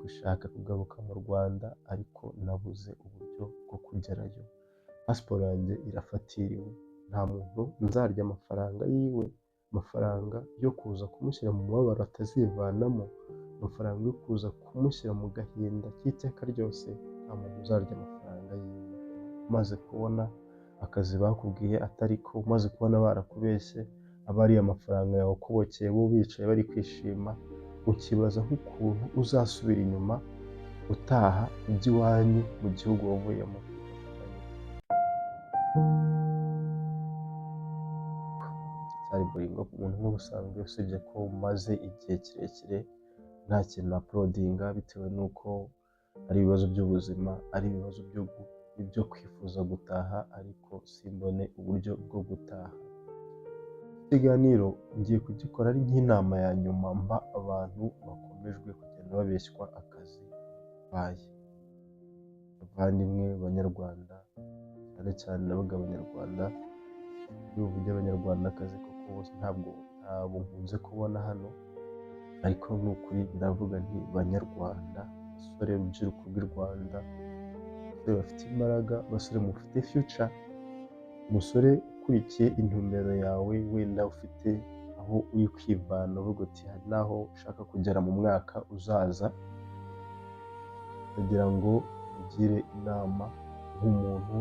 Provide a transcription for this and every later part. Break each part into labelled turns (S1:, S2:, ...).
S1: Gushaka kugaruka mu Rwanda, ariko nabuze uburyo bwo kugerayo. Pasiporo yanjye irafatiriwe. Nta muntu nzarya amafaranga yiwe, amafaranga yo kuza kumushyira mu mubabaro atazivanamo, amafaranga yo kuza kumushyira mu gahinda k'iteka ryose. Nta muntu uzarya amafaranga yiwe. Umaze kubona akazi bakubwiye atari ko, umaze kubona barakubeshye, aba ari amafaranga yawe ukubokeye, bo bicaye bari kwishima, ukibaza nk'ukuntu uzasubira inyuma utaha ujya iwanyu mu gihugu wavuyemo. Cyari boringo umuntu nk'ubusanzwe, usibye ko maze igihe kirekire nta kintu na-uploadinga bitewe n'uko ari ibibazo by'ubuzima, ari ibibazo byo kwifuza gutaha ariko simbone uburyo bwo gutaha. Ikiganiro ngiye kugikora ari nk'inama ya nyuma mpa abantu bakomejwe kugenda babeshywa akazi baye. Bavandimwe banyarwanda, cyane cyane ndavuga abanyarwanda, iyo uvuge abanyarwandakazi kuko bose ntabwo ntabo nkunze kubona hano, ariko ni ukuri ndavuga nti banyarwanda, basore, rubyiruko rw'i Rwanda, basore bafite imbaraga, basore mufite future, umusore ukurikiye intumbero yawe, wenda ufite aho uri kwivana uvuga uti hari n'aho ushaka kugera mu mwaka uzaza, ndagira ngo ugire inama nk'umuntu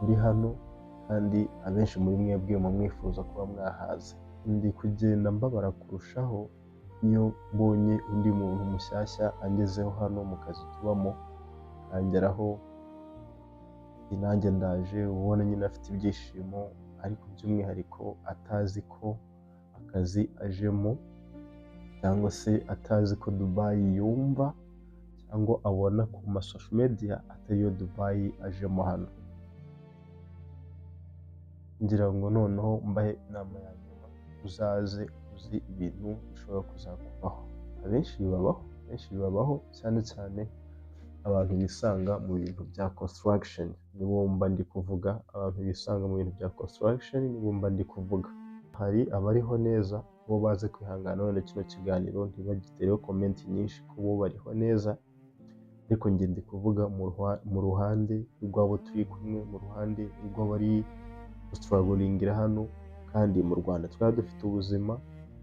S1: uri hano, kandi abenshi muri mwebwe mwifuza kuba mwahaza. Ndi kugenda mbabara kurushaho iyo mbonye undi muntu mushyashya angezeho hano mu kazi tubamo, akangeraho nanjye ndaje, ubona nyine afite ibyishimo, ariko by'umwihariko atazi ko akazi ajemo, cyangwa se atazi ko Dubai yumva cyangwa abona ku ma social media atariyo Dubai ajemo hano. Ngira ngo noneho mbahe inama ya nyuma: uzaze uzi ibintu bishobora kuzakubaho. Abenshi bibabaho, benshi bibabaho, cyane cyane abantu bisanga mu bintu bya construction nibo mba ndi kuvuga. Abantu bisanga mu bintu bya construction nibo mba ndi kuvuga. Hari abariho neza, bo baze kwihangana wenda kino kiganiro ntibagitereho comment nyinshi ko bo bariho neza, ariko njye ndi kuvuga mu ruhande rw'abo turi kumwe, mu ruhande rw'abari gustrugglingira hano. Kandi mu Rwanda twari dufite ubuzima,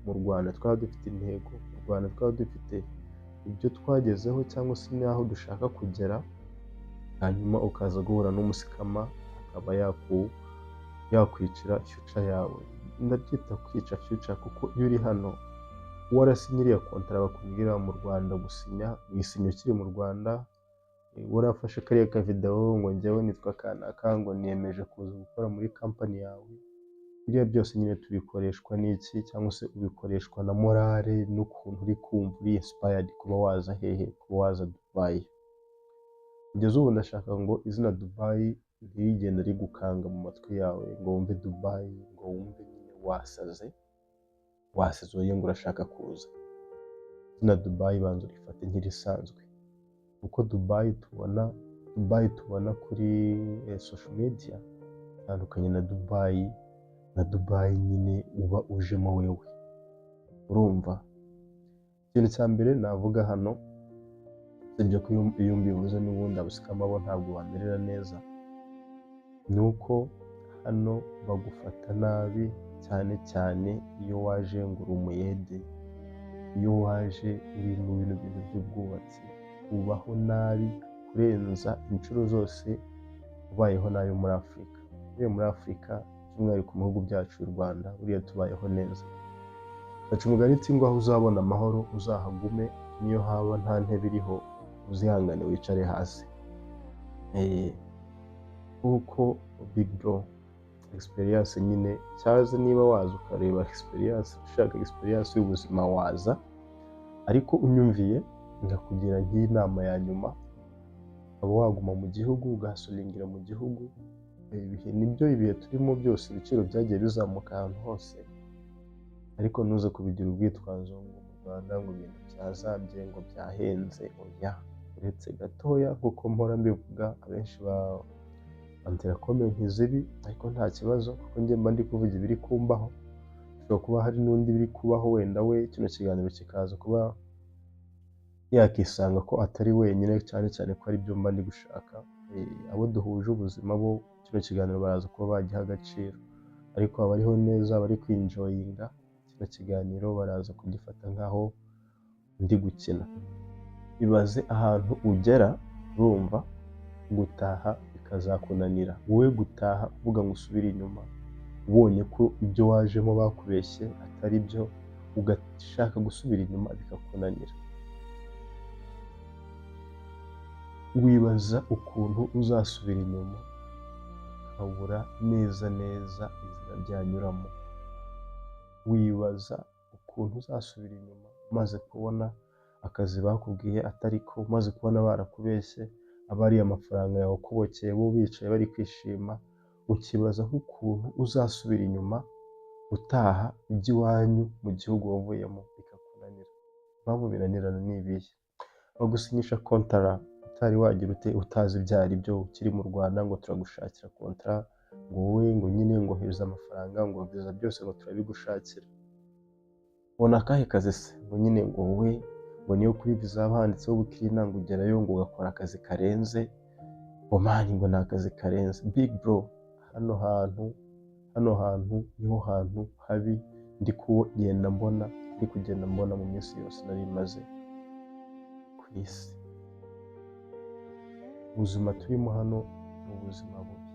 S1: mu Rwanda twari dufite intego, mu Rwanda twari dufite ibyo twagezeho cyangwa se n'aho dushaka kugera, hanyuma ukaza guhura n'umuscammer akaba yakwicira future yawe. Ndabyita kwica future kuko iyo uri hano warasinye iriya kontara bakubwira mu Rwanda gusinya, wisinya ukiri mu Rwanda, warafashe kariya kavidewo ngo njyewe nitwa kanaka, ngo niyemeje kuza gukora muri company yawe. Biriya byose nyine tubikoreshwa n'iki, cyangwa se ubikoreshwa na morale n'ukuntu uri kumva uri inspired kuba waza hehe, kuba waza Dubai. Kugeza ubu ndashaka ngo izina Dubai ntirigende rigukanga mu matwi yawe, ngo wumve Dubai, ngo wumve nyine wasaze, wasaze ngo urashaka kuza. Izina Dubai banza urifate nk'irisanzwe, kuko Dubai tubona kuri social media itandukanye na Dubai nyine uba ujemo wewe. Urumva, ikintu cya mbere navuga hano, usibye ko iyo mbivuze n'ubundi abascammer bo ntabwo bamerera neza, ni uko hano bagufata nabi, cyane cyane iyo waje ngo uri umuyede, iyo waje uri mu bintu by'ubwubatsi, ubaho nabi kurenza inshuro zose ubayeho nabi muri Afurika. Buriya muri Afurika, by'umwihariko mu bihugu byacu y'u Rwanda, buriya tubayeho neza. Baca umugani uti ngo aho uzabona amahoro uzahagume, niyo haba nta ntebe iriho uzihangane wicare hasi. Kuko big bro, experience nyine cyaze, niba waza ukareba experience, ushaka experience y'ubuzima waza, ariko unyumviye ngakugira nk'inama ya nyuma, ukaba waguma mu gihugu, ugahustlingira mu gihugu. Ibihe nibyo, ibihe turimo byose, ibiciro byagiye bizamuka ahantu hose, ariko ntuze kubigira urwitwazo ngo mu Rwanda ngo ibintu byazambye, ngo byahenze. Oya, uretse gatoya nk'uko mpora mbivuga, abenshi bantera comment zibi, ariko nta kibazo kuko njye mba ndi kuvuga ibiri kumbaho. Hashobora kuba hari n'undi biri kubaho, wenda we kino kiganiro kikaza kuba Yakisanga ko atari wenyine, cyane cyane ko ari byo mba ndi gushaka. Abo duhuje ubuzima bo kino kiganiro baraza kuba bagiha agaciro, ariko abariho neza bari kwi-enjoyinga kino kiganiro baraza kugifata nk'aho ndi gukina. Ibaze ahantu ugera urumva gutaha bikazakunanira, wowe gutaha uvuga ngo usubire inyuma, ubonye ko ibyo wajemo bakubeshye atari byo, ugashaka gusubira inyuma bikakunanira. Wibaza ukuntu uzasubira inyuma ukabura neza neza inzira byanyuramo. Wibaza ukuntu uzasubira inyuma umaze kubona akazi bakubwiye atari ko, umaze kubona barakubeshye, abariye amafaranga yawe ukubokeye bo bicaye bari kwishima, ukibaza nk'ukuntu uzasubira inyuma utaha ujya iwanyu mu gihugu wavuyemo bikakunanira. Impamvu binanirana ni ibihe? Bagusinyisha kontara utari wagira ute, utazi ibyo ari byo, ukiri mu Rwanda ngo turagushakira kontara, ngo wowe ngo nyine ngo hereza amafaranga, ngo viza byose ngo turabigushakira. Ubona akahe kazi se? Ngo nyine ngo wowe ngo niyo kuri viza haba handitseho ubu-cleaner, ngo ugerayo ngo ugakora akazi karenze, ngo man, ngo ni akazi karenze. Big bro, hano hantu niho hantu habi ndi kugenda mbona mu minsi yose nari maze ku isi. Ubuzima turimo hano ni ubuzima bubi.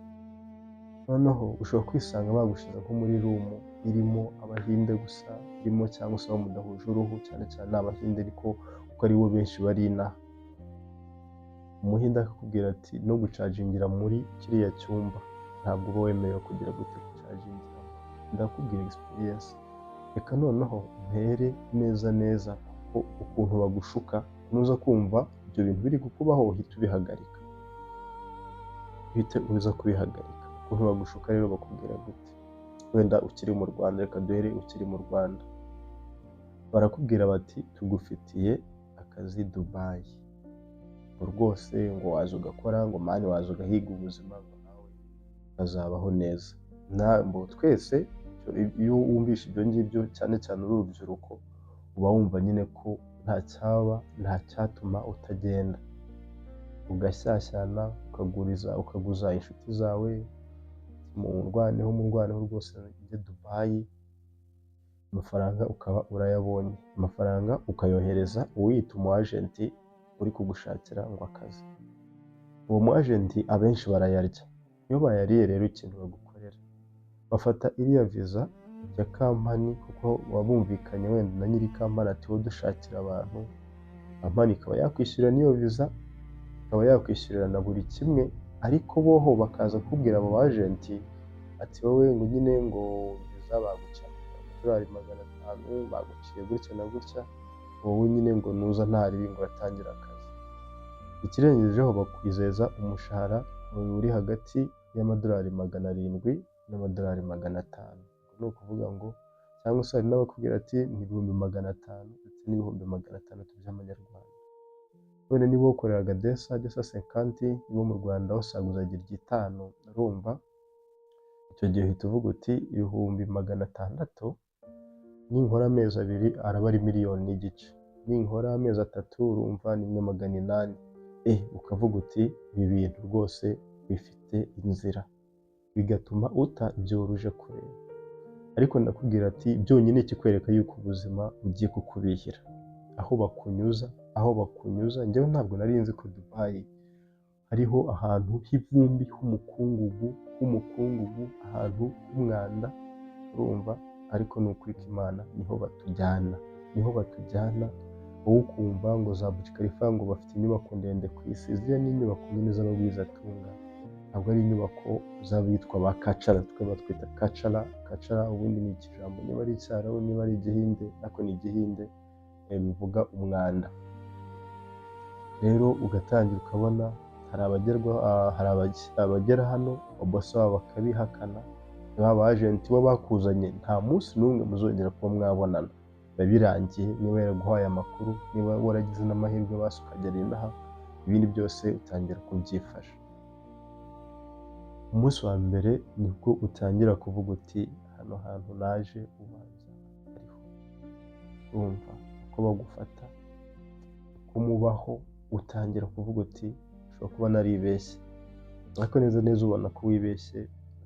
S1: Noneho ushobora kwisanga bagushyize nko muri room irimo Abahinde gusa, irimo cyangwa se abo mudahuje uruhu, cyane cyane ni Abahinde ariko kuko aribo benshi bari inaha. Umuhinde akakubwira ati no gucagingira muri kiriya cyumba ntabwo uba wemerewe kugira gute, gucagingiramo. Ndakubwira experience. Reka noneho mpere neza neza kuko ukuntu bagushuka, nuza kumva ibyo bintu biri kukubaho uhita ubihagarika, uhite uza kubihagarika. Ukuntu bagushuka rero, bakubwira gute? Wenda ukiri mu Rwanda, reka duhere ukiri mu Rwanda, barakubwira bati tugufitiye akazi Dubayi, ngo rwose ngo waza ugakora, ngo man, waza ugahiga ubuzima, ngo nawe ukazabaho neza. Ntabwo twese iyo wumvishe ibyo ngibyo, cyane cyane uri urubyiruko, uba wumva nyine ko nta cyaba, nta cyatuma utagenda, ugashyashyana, ukaguriza, ukaguza inshuti zawe, murwaneho murwaneho rwose njye Dubayi. Amafaranga ukaba urayabonye, amafaranga ukayohereza uwiyita umu agent uri kugushakira ngo akazi. Uwo mu agent abenshi barayarya. Iyo bayariye rero, ikintu bagukorera, bafata iriya viza ya company, kuko baba bumvikanye wenda na nyiri company ati wowe dushakira abantu, company ikaba yakwishyurira n'iyo viza, ikaba yakwishyurira na buri kimwe, ariko boho bakaza kukubwira abo agent ati wowe ngo nyine ngo viza baguciye amadolari 500, baguciye gutya na gutya, wowe nyine ngo nuza nta ribi ngo uratangira akazi. Ikirengejeho, bakwizeza umushahara uri hagati y'amadolari 700 n'amadolari 500. Ni ukuvuga ngo cyangwa se hari n'abakubwira ati ni 500,000 ndetse n'600,000 by'amanyarwanda. None niba wakoreraga desa desa cinquante, niba mu Rwanda wasaga uzagira iry'itanu, urumva icyo gihe uhita uvuga uti 600,000 ninkora amezi 2 araba ari 1.5 miliyoni, ninkora amezi 3 urumva ni 1,800,000. Ukavuga uti ibi bintu rwose bifite inzira, bigatuma uta ibyo wari uje kureba. Ariko ndakubwira ati byonyine ikikwereka yuko ubuzima bugiye kukubihira, aho bakunyuza, njyewe ntabwo nari nzi ko Dubayi hariho ahantu h'ivumbi, h'umukungugu, ahantu h'umwanda, urumva. Ariko ni ukuri kw'Imana niho batujyana, niho batujyana. Wowe ukumva ngo za Burj Khalifa ngo bafite inyubako ndende ku isi, ziriya ni inyubako nyine z'abagwizatunga, ntabwo ari inyubako z'abitwa ba kacara. Twe batwita kacara. Kacara ubundi ni ikijambo, niba ari Icyarabu, niba ari Igihinde, ariko ni Igihinde, bivuga umwanda. Rero ugatangira ukabona hari abagerwaho, hari abagera hano ababosi babo bakabihakana, ba agent bo bakuzanye nta munsi n'umwe muzongera kuba mwabonana, biba birangiye. Niba yaraguhaye amakuru, niba waragize n'amahirwe basi ukagera inaha, ibindi byose utangira kubyifasha. Umunsi wa mbere nibwo utangira kuvuga uti hano hantu naje ubanza ariho, urumva uko bagufata, uko kumubaho, utangira kuvuga uti ushobora kuba naribeshye, ariko neza neza ubona ko wibeshye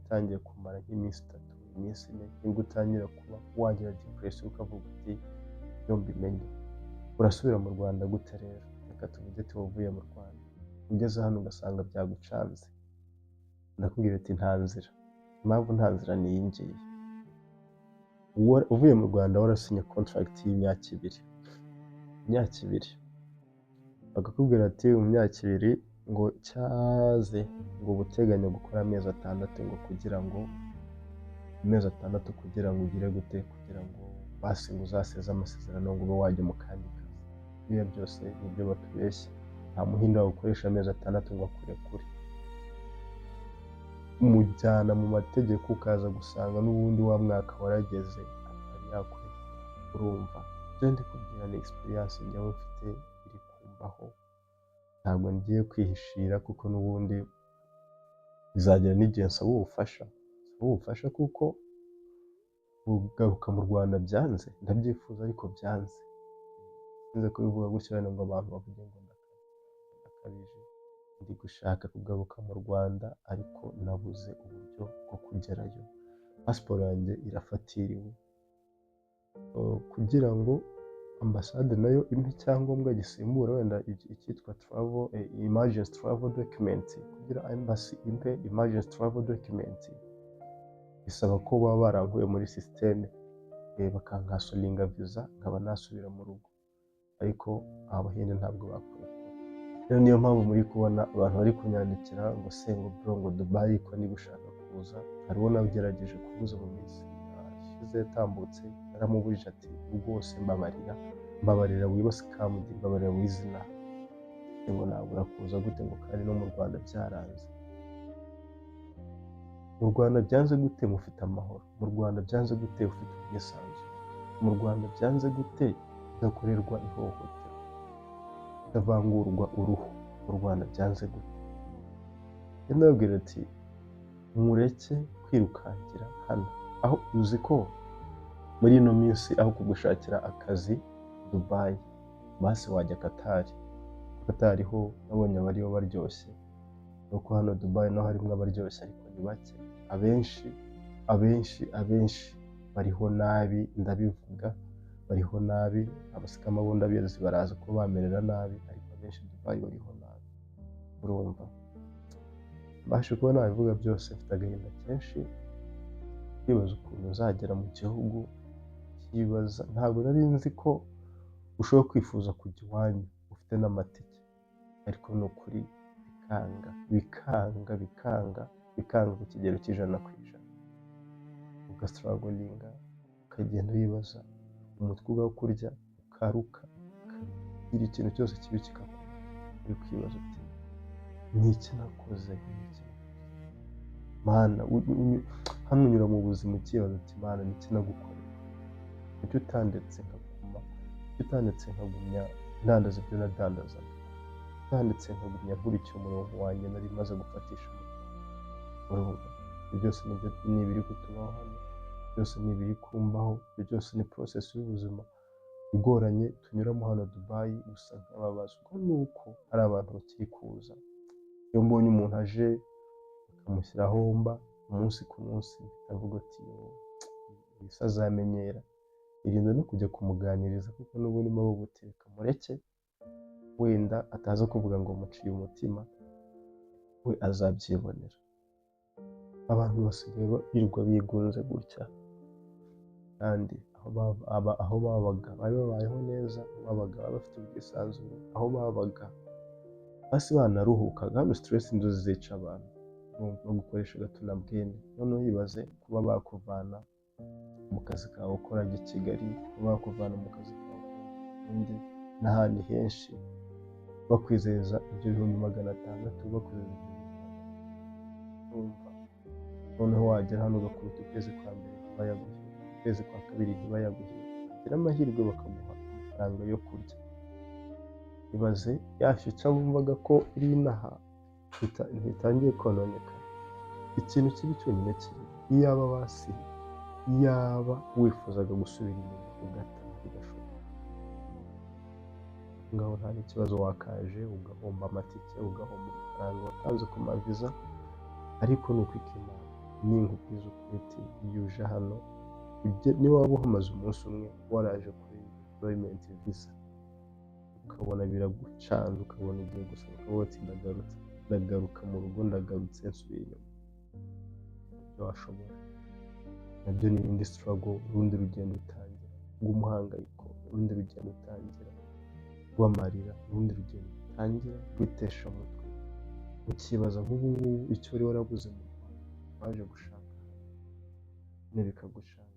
S1: utangiye kumara nk'iminsi 3, iminsi 4, nibwo utangira kuba wagira depression ukavuga uti iyo mbimenye. Urasubira mu Rwanda gute rero? Reka tuvuge ati wavuye mu Rwanda, ugeze hano ugasanga byagucanze, ndakubwira ati nta nzira. Impamvu nta nzira ni iyi ngiyi: uvuye mu Rwanda warasinye contract y'imyaka 2, imyaka 2 bakakubwira ati mu myaka 2 ngo cyaze ngo uba uteganya gukora amezi 6, ngo kugira ngo amezi 6 kugira ngo ugire gute, kugira ngo basi ngo uzaseze amasezerano ngo ube wajya mu kandi kazi. Biriya byose nibyo batubeshya. Nta muhinde wagukoresha amezi 6 ngo akurekure. Umujyana mu mategeko ukaza gusanga n'ubundi wa mwaka warageze atari yakurekura. Urumva ibyo ndi kubwira ni experience njyewe mfite iri kumbaho, ntabwo ngiye kwihishira kuko n'ubundi bizagera n'igihe nsaba ubufasha, nsaba ubufasha kuko kugaruka mu Rwanda byanze, ndabyifuza ariko byanze. Sinze kubivuga gutya wenda ngo abantu bavuge ngo ndakabije, ndi gushaka kugaruka mu Rwanda ariko nabuze uburyo bwo kugerayo, pasiporo yanjye irafatiriwe. Kugira ngo ambasade nayo impe icyangombwa gisimbura wenda icyitwa travel emergency travel document, kugira embassy impe emergency travel document bisaba ko baba barankuye muri système, bakancancelinga visa nkaba nasubira mu rugo, ariko abahinde ntabwo bakurekura. Rero niyo mpamvu muri kubona abantu bari kunyandikira ngo se ngo bro ngo Dubai ko niba ushaka kuza. Hari uwo nagerageje kubuza mu minsi yashize yatambutse, naramubujije ati rwose mbabarira, mbabarira wiba scammed, mbabarira wizina, ngo nabura kuza gute ngo kandi no mu Rwanda byaranze. Mu Rwanda byanze gute mufite amahoro? Mu Rwanda byanze gute ufite ubwisanzure? Mu Rwanda byanze gute udakorerwa ihohoterwa, utavangurwa uruhu? Mu Rwanda byanze gute? Ndababwira ati mureke kwirukankira hano, aho uzi ko muri ino minsi aho kugushakira akazi Dubai basi wajya Katari. Katari ho nabonye abariyo baryoshye, nuko hano Dubai naho harimo abaryoshye ariko ni bake. Abenshi abenshi abenshi bariho nabi, ndabivuga, bariho nabi. Abascammer bo ndabizi baraza kuba bamerera nabi, ariko abenshi Dubai bariho nabi. Urumva mbashe kuba nabivuga byose, mfite agahinda kenshi kwibaza ukuntu nzagera mu gihugu, kibaza ntabwo nari nzi ko ushobora kwifuza kujya iwanyu ufite n'amatike, ariko ni ukuri bikanga, bikanga, bikanga, bikanga ku kigero cy'100%, ugastrugglinga, ukagenda wibaza, umutwe ugakurya, ukaruka, ukagira ikintu cyose kibi kikakuba, uri kwibaza uti ni iki nakoze, ni iki nakoze Mana? Hano unyura mu buzima ukibaza uti Mana, ni iki nagukoreye? Kuki utandetse nkaguma? Kuki utandetse nkagumya ndandaza ibyo nadandazaga? Utandetse nkagumya nkurikiye umurongo wanjye nari maze gufatisha? Urumva ibyo byose nibyo ni ibiri kutubaho hano, byose ni ibiri kumbaho, ibyo byose ni process y'ubuzima igoranye tunyuramo hano Dubai. Gusa nkababazwa nuko hari abantu bakiri kuza. Iyo mbonye umuntu aje bakamushyiraho mba umunsi ku munsi, ndavuga ati ese azamenyera? Irinda no kujya kumuganiriza kuko n'ubundi mba buteka mureke wenda ataza kuvuga ngo muciye umutima, we azabyibonera. Abantu basigaye birirwa bigunze gutya, kandi aho babaga bari babayeho neza, aho babaga bari bafite ubwisanzure, aho babaga basi banaruhukaga. Hano stress nizo zica abantu, bagukoresha agatunabwene. Noneho ibaze kuba bakuvana mu kazi kawe ukoraga i Kigali, kuba bakuvana mu kazi kawe undi n'ahandi henshi, bakwizeza ibyo 600,000, bakwizeza ibyo urumva noneho wagera hano ugakubita ukwezi kwa mbere ntibayaguhe, ukwezi kwa kabiri ntibayaguhe, ugira amahirwe bakaguha amafaranga yo kurya. Ibaze ya future wumvaga ko iri inaha ntitangiye kononekara. Ikintu kibi cyonyine kiri iyaba basi iyaba wifuzaga gusubira inyuma ugataha bigashoboka. Ngaho nta n'ikibazo, wakaje ugahomba amatike, ugahomba amafaranga watanze ku maviza. Ariko ni ukwika Imana, ninkubwiza ukuri ati iyo uje hano, niba waba uhamaze umunsi umwe, waraje kuri employment visa, ukabona biragucanze, ukabona ugiye gusaba, ukavuga ati ndagarutse, ndagaruka mu rugo, ndagarutse, nsubiye inyuma, ibyo washobora nabyo ni indi struggle, urundi rugendo utangira rw'umuhangayiko, urundi rugendo utangira rw'amarira, urundi rugendo utangira rwitesha umutwe, ukibaza nk'ubu ngubu icyo wari warabuze mu Rwanda waje gushaka hano, bikagucanga.